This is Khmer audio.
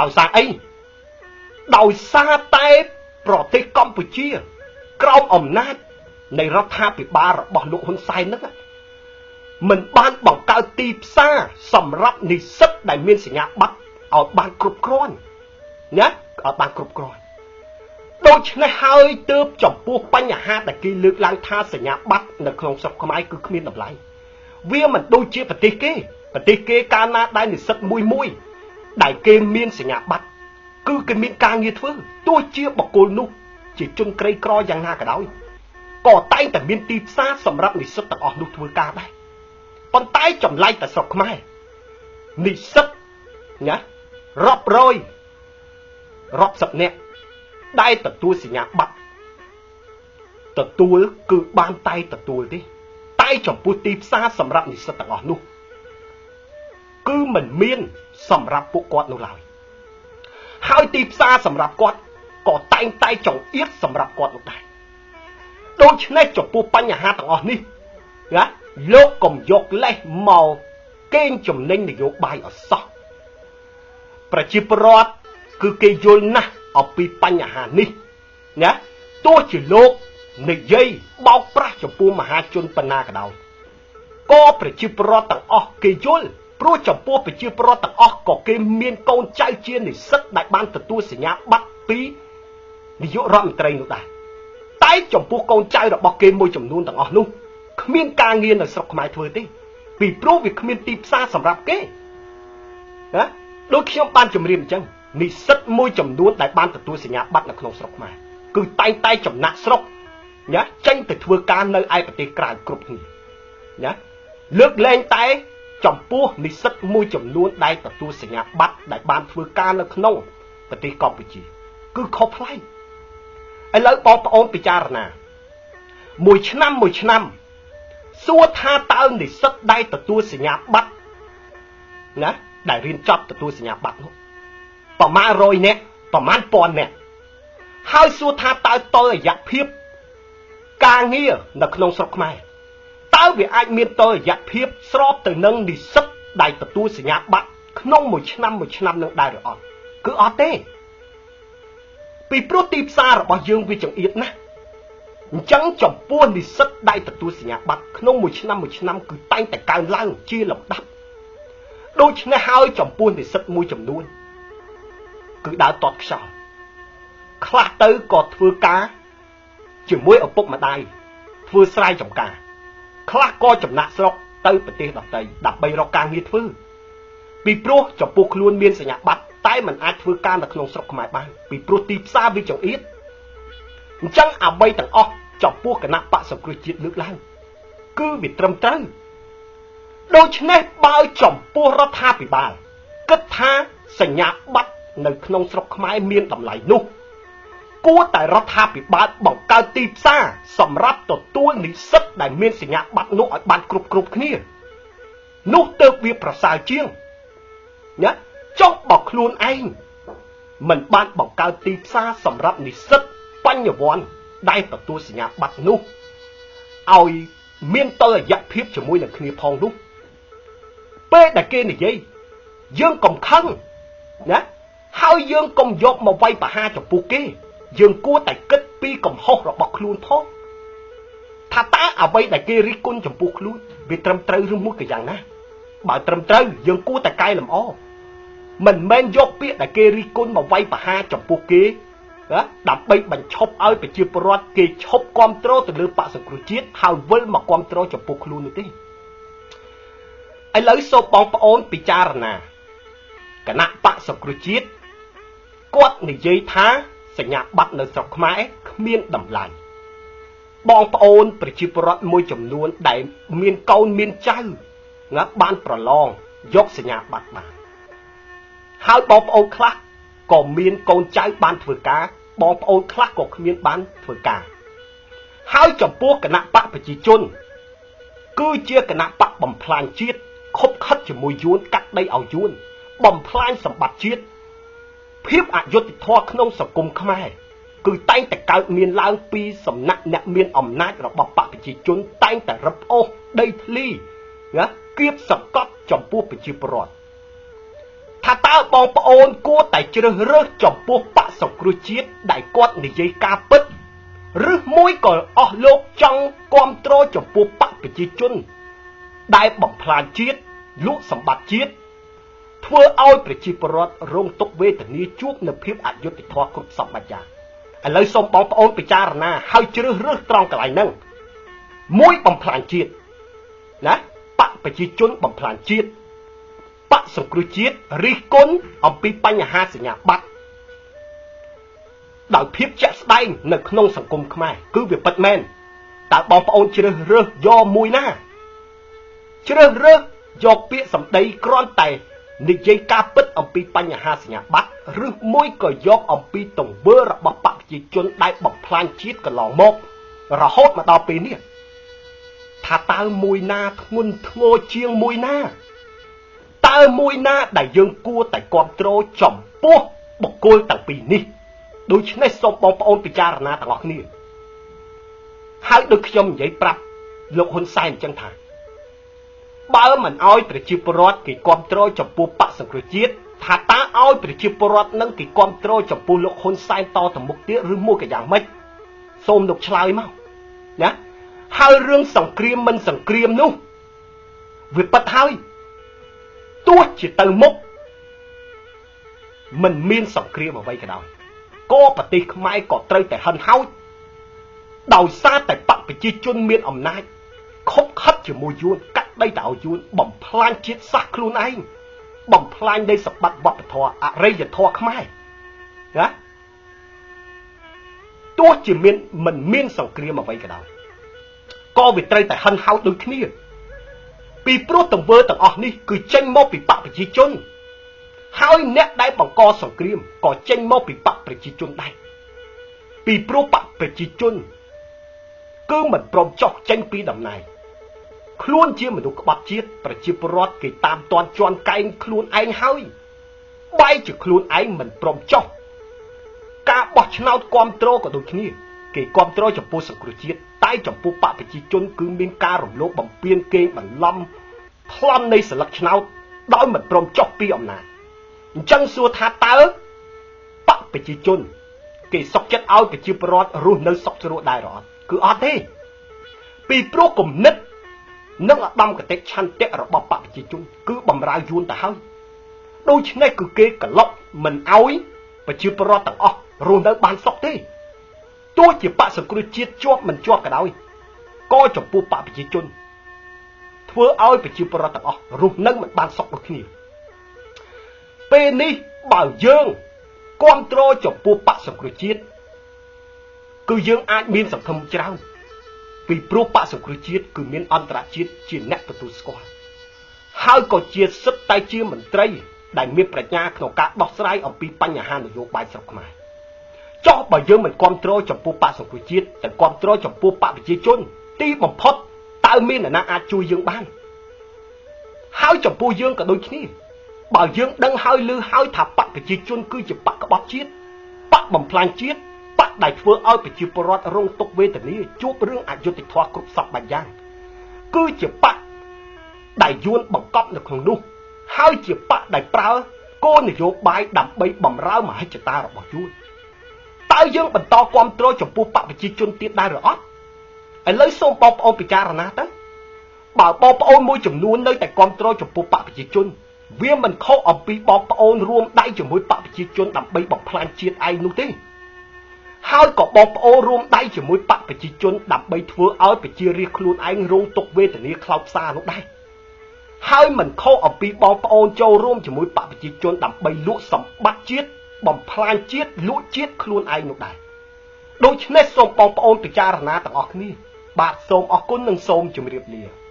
ដោយសារអីដោយសារតែប្រទេសកម្ពុជាក្រោមអំណាចនៃរដ្ឋាភិបាលរបស់លោកហ៊ុនសែនហ្នឹងមិនបានបង្កើតទីផ្សារសម្រាប់និស្សិតដែលមានសញ្ញាបត្រឲ្យបានគ្រប់គ្រាន់ណាឲ្យបានគ្រប់គ្រាន់ដូច្នេះហើយទើបចំពោះបញ្ហាដែលគេលើកឡើងថាសញ្ញាបត្រនៅក្នុងស្រុកខ្មែរគឺគ្មានតម្លៃវាមិនដូចជាប្រទេសគេប្រទេសគេកាលណាដែលនិស្សិតមួយមួយដែលគេមានសញ្ញាបត្រគឺគេមានការងារធ្វើទោះជាបុគ្គលនោះជាជនក្រីក្រយ៉ាងណាក៏ដោយក៏តែងតែមានទីផ្សារសម្រាប់និស្សិតទាំងអស់នោះធ្វើការដែរប៉ុន្តែចម្លែកតែស្រុកខ្មែរនិស្សិតណារាប់រយរាប់សិបនាក់ដែលទទួលសញ្ញាបត្រទទួលគឺបានតែទទួលទេតែចំពោះទីផ្សារសម្រាប់និស្សិតទាំងអស់នោះគឺមិនមានសម្រាប់ពួកគាត់នោះឡើយហើយទីផ្សារសម្រាប់គាត់ក៏តែងតែចង្អៀតសម្រាប់គាត់នោះដែរដូច្នេះចំពោះបញ្ហាទាំងអស់នេះណាលោកកុំយកលេសមកកេងចំណេញនយោបាយអសោះប្រជាពលរដ្ឋគឺគេយល់ណាស់អំពីបញ្ហានេះណាទោះជាលោកនិយាយបោកប្រាស់ចំពោះមហាជនប៉ុណ្ណាក៏ដោយក៏ប្រជាពលរដ្ឋទាំងអស់គេយល់ព្រោះចំពោះប្រជាពលរដ្ឋទាំងអស់ក៏គេមានកូនចៅជានិស្សិតដែលបានទទួលសញ្ញាបត្រពីនាយករដ្ឋមន្ត្រីនោះដែរតែចំពោះកូនចៅរបស់គេមួយចំនួនទាំងអស់នោះគ្មានការងារនៅស្រុកខ្មែរធ្វើទេពីព្រោះវាគ្មានទីផ្សារសម្រាប់គេណាដូចខ្ញុំបានជម្រាបអញ្ចឹងនិស្សិតមួយចំនួនដែលបានទទួលសញ្ញាបត្រនៅក្នុងស្រុកខ្មែរគឺតែងតែចំណាក់ស្រុកណាចេញទៅធ្វើការនៅឯប្រទេសក្រៅគ្រប់គ្នាណាលើកលែងតែចំពោះនិស្សិតមួយចំនួនដែលទទួលសញ្ញាបត្រដែលបានធ្វើការនៅក្នុងប្រទេសកម្ពុជាគឺខុសប្លែកឥឡូវបងប្អូនពិចារណាមួយឆ្នាំមួយឆ្នាំសួរថាតើនិស្សិតដែលទទួលសញ្ញាបត្រណាដែលរៀនចប់ទទួលសញ្ញាបត្រនោះប្រមាណ100នាក់ប្រមាណ1000នាក់ហើយសួរថាតើតុល្យភាពការងារនៅក្នុងស្រុកខ្មែរតើវាអាចមានតុល្យភាពស្របទៅនឹងនិស្សិតដែលទទួលសញ្ញាបត្រក្នុងមួយឆ្នាំមួយឆ្នាំនឹងដែរឬអត់គឺអត់ទេពីព្រោះទីផ្សាររបស់យើងវាចង្អៀតណាស់អញ្ចឹងចំពោះនិស្សិតដែលទទួលសញ្ញាបត្រក្នុងមួយឆ្នាំមួយឆ្នាំគឺតែងតែកើនឡើងជាលំដាប់ដូច្នេះហើយចំពោះនិស្សិតមួយចំនួនគឺដើរតតខ្យល់ខ្លះទៅក៏ធ្វើការជាមួយឪពុកម្ដាយធ្វើស្រែចម្ការខ្លះក៏ចំណាក់ស្រុកទៅប្រទេសដទៃដើម្បីរកការងារធ្វើពីព្រោះចំពោះខ្លួនមានសញ្ញាបត្រតែមិនអាចធ្វើការនៅក្នុងស្រុកខ្មែរបានពីព្រោះទីផ្សារវាចង្អៀតអញ្ចឹងអ្វីទាំងអស់ចំពោះគណៈបក្សសង្គ្រោះជាតិលើកឡើងគឺវាត្រឹមត្រូវដូច្នេះបើចំពោះរដ្ឋាភិបាលគិតថាសញ្ញាបត្រនៅក្នុងស្រុកខ្មែរមានតម្លៃនោះគួរតែរដ្ឋាភិបាលបង្កើតទីផ្សារសម្រាប់ទទួលនិស្សិតដែលមានសញ្ញាបត្រនោះឲ្យបានគ្រប់គ្នានោះទើបវាប្រសើរជាងណាចុះបើខ្លួនឯងមិនបានបង្កើតទីផ្សារសម្រាប់និស្សិតបញ្ញវន្តដែលទទួលសញ្ញាបត្រនោះឲ្យមានតុល្យភាពជាមួយនឹងគ្នាផងនោះពេលដែលគេនិយាយយើងកុំខឹងណាហើយយើងកុំយកមកវាយប្រហារចំពោះគេយើងគួរតែគិតពីកំហុសរបស់ខ្លួនផងថាតើអ្វីដែលគេរិះគន់ចំពោះខ្លួនវាត្រឹមត្រូវឬមួយក៏យ៉ាងណាបើត្រឹមត្រូវយើងគួរតែកែលម្អមិនមែនយកពាក្យដែលគេរិះគន់មកវាយប្រហារចំពោះគេដើម្បីបញ្ឈប់ឲ្យប្រជាពលរដ្ឋគេឈប់គាំទ្រទៅលើបក្សសង្គ្រោះជាតិហើយវិលមកគាំទ្រចំពោះខ្លួននោះទេឥឡូវសូមបងប្អូនពិចារណាគណៈបក្សសង្គ្រោះជាតិគាត់និយាយថាសញ្ញាបត្រនៅស្រុកខ្មែរគ្មានតម្លៃបងប្អូនប្រជាពលរដ្ឋមួយចំនួនដែលមានកូនមានចៅណាបានប្រឡងយកសញ្ញាបត្របានហើយបងប្អូនខ្លះក៏មានកូនចៅបានធ្វើការបងប្អូនខ្លះក៏គ្មានបានធ្វើការហើយចំពោះគណៈបក្សប្រជាជនគឺជាគណៈបក្សបំផ្លាញជាតិខុបខិតជាមួយយួនកាត់ដីឲ្យយួនបំផ្លាញសម្បត្តិជាតិភាពអយុត្តិធម៌ក្នុងសង្គមខ្មែរគឺតែងតែកើតមានឡើងពីសំណាក់អ្នកមានអំណាចរបស់បក្សប្រជាជនតែងតែរឹបអូសដីធ្លីណាគៀបសង្កត់ចំពោះប្រជាពលរដ្ឋ ថាតើបងប្អូនគួរតែជ្រើសរើសចំពោះបកសង្គ្រោះជាតិដែលគាត់និយាយការពិតឬមួយក៏អស់លោកចង់គាំទ្រចំពោះបកប្រជាជនដែលបំផ្លាញជាតិលក់សម្បត្តិជាតិធ្វើឲ្យប្រជាពលរដ្ឋរងទុក្ខវេទនាជួបនូវភាពអយុត្តិធម៌គ្រប់សពបែបយ៉ាងឥឡូវសូមបងប្អូនពិចារណាហើយជ្រើសរើសត្រង់កន្លែងហ្នឹងមួយបំផ្លាញជាតិណាបកប្រជាជនបំផ្លាញជាតិបកសង្គ្រោះជាតិរិះគន់អំពីបញ្ហាសញ្ញាបត្រដោយភាពជាក់ស្ដែងនៅក្នុងសង្គមខ្មែរគឺវាពិតមែនតើបងប្អូនជ្រើសរើសយកមួយណាជ្រើសរើសយកពាក្យសម្ដីគ្រាន់តែនិយាយការពិតអំពីបញ្ហាសញ្ញាបត្រឬមួយក៏យកអំពីទង្វើរបស់បកប្រជាជនដែលបំផ្លាញជាតិកន្លងមករហូតមកដល់ពេលនេះថាតើមួយណាធ្ងន់ធ្ងរជាងមួយណាតើមួយណាដែលយើងគួរតែគាំទ្រចំពោះបុគ្គលទាំងពីរនេះដូច្នេះសូមបងប្អូនពិចារណាទាំងអស់គ្នាហើយដូចខ្ញុំនិយាយប្រាប់លោកហ៊ុនសែនអញ្ចឹងថាបើមិនអោយប្រជាពលរដ្ឋគេគាំទ្រចំពោះបកសង្គ្រោះជាតិថាតើឲ្យប្រជាពលរដ្ឋនឹងគេគាំទ្រចំពោះលោកហ៊ុនសែនតទៅមុខទៀតឬមួយក៏យ៉ាងម៉េចសូមលោកឆ្លើយមកណាហើយរឿងសង្គ្រាមមិនសង្គ្រាមនោះវាពិតហើយទោះជាទៅមុខមិនមានសង្គ្រាមអ្វីក៏ដោយក៏ប្រទេសខ្មែរក៏ត្រូវតែហិនហោចដោយសារតែបកប្រជាជនមានអំណាចខុបខិតជាមួយយួនកាត់ដីទៅឲ្យយួនបំផ្លាញជាតិសាសន៍ខ្លួនឯងបំផ្លាញនៃសម្បត្តិវប្បធម៌អរិយធម៌ខ្មែរណាទោះជាមានមិនមានសង្គ្រាមអ្វីក៏ដោយក៏វាត្រូវតែហិនហោចដូចគ្នាពីព្រោះទង្វើទាំងអស់នេះគឺចេញមកពីបកប្រជាជនហើយអ្នកដែលបង្កសង្គ្រាមក៏ចេញមកពីបកប្រជាជនដែរពីព្រោះបកប្រជាជនគឺមិនព្រមចុះចេញពីតំណែងខ្លួនជាមនុស្សក្បត់ជាតិប្រជាពលរដ្ឋគេតាមទាន់ជន់កែងខ្លួនឯងហើយបែរជាខ្លួនឯងមិនព្រមចុះការបោះឆ្នោតគាំទ្រក៏ដូចគ្នាគេគាំទ្រចំពោះសង្គ្រោះជាតិតែចំពោះបកប្រជាជនគឺមានការរំលោភបំពានកេងបន្លំប្លន់នៃសន្លឹកឆ្នោតដោយមិនព្រមចុះពីអំណាចអញ្ចឹងសួរថាតើបកប្រជាជនគេសុខចិត្តឲ្យប្រជាពលរដ្ឋរស់នៅសុខស្រួលដែរឬអត់គឺអត់ទេពីព្រោះគំនិតនិងឧត្តមគតិឆន្ទៈរបស់បកប្រជាជនគឺបំរើយួនទៅហើយដូច្នេះគឺគេក្លុកមិនឲ្យប្រជាពលរដ្ឋទាំងអស់រស់នៅបានសុខទេទោះជាបកសង្គ្រោះជាតិជាប់មិនជាប់ក៏ដោយក៏ចំពោះបកប្រជាជនធ្វើឲ្យប្រជាពលរដ្ឋទាំងអស់រស់នៅមិនបានសុខដូចគ្នាពេលនេះបើយើងគាំទ្រចំពោះបកសង្គ្រោះជាតិគឺយើងអាចមានសង្ឃឹមច្រើនពីព្រោះបកសង្គ្រោះជាតិគឺមានអន្តរជាតិជាអ្នកទទួលស្គាល់ហើយក៏ជាសិទ្ធតែជាមន្ត្រីដែលមានប្រាជ្ញាក្នុងការដោះស្រាយអំពីបញ្ហានយោបាយស្រុកខ្មែរចុះបើយើងមិនគាំទ្រចំពោះបកសង្គ្រោះជាតិតែគាំទ្រចំពោះបកប្រជាជនទីបំផុតតើមានអ្នកណាអាចជួយយើងបានហើយចំពោះយើងក៏ដូចគ្នាបើយើងដឹងហើយឮហើយថាបកប្រជាជនគឺជាបកក្បត់ជាតិបកបំផ្លាញជាតិបកដែលធ្វើឲ្យប្រជាពលរដ្ឋរងទុក្ខវេទនាជួបរឿងអយុត្តិធម៌គ្រប់សពបែបយ៉ាងគឺជាបកដែលយួនបង្កប់នៅក្នុងនោះហើយជាបកដែលប្រើគោលនយោបាយដើម្បីបំរើមហិច្ឆតារបស់យួនតើយើងបន្តគាំទ្រចំពោះបកប្រជាជនទៀតដែរឬអត់ឥឡូវសូមបងប្អូនពិចារណាទៅបើបងប្អូនមួយចំនួននៅតែគាំទ្រចំពោះបកប្រជាជនវាមិនខុសអំពីបងប្អូនរួមដៃជាមួយបកប្រជាជនដើម្បីបំផ្លាញជាតិឯងនោះទេហើយក៏បងប្អូនរួមដៃជាមួយបកប្រជាជនដើម្បីធ្វើឲ្យប្រជារាស្ត្រខ្លួនឯងរងទុក្ខវេទនាខ្លោចផ្សានោះដែរហើយមិនខុសអំពីបងប្អូនចូលរួមជាមួយបកប្រជាជនដើម្បីលក់សម្បត្តិជាតិបំផ្លាញជាតិលក់ជាតិខ្លួនឯងនោះដែរដូច្នេះសូមបងប្អូនពិចារណាទាំងអស់គ្នាបាទសូមអរគុណនិងសូមជម្រាបលា។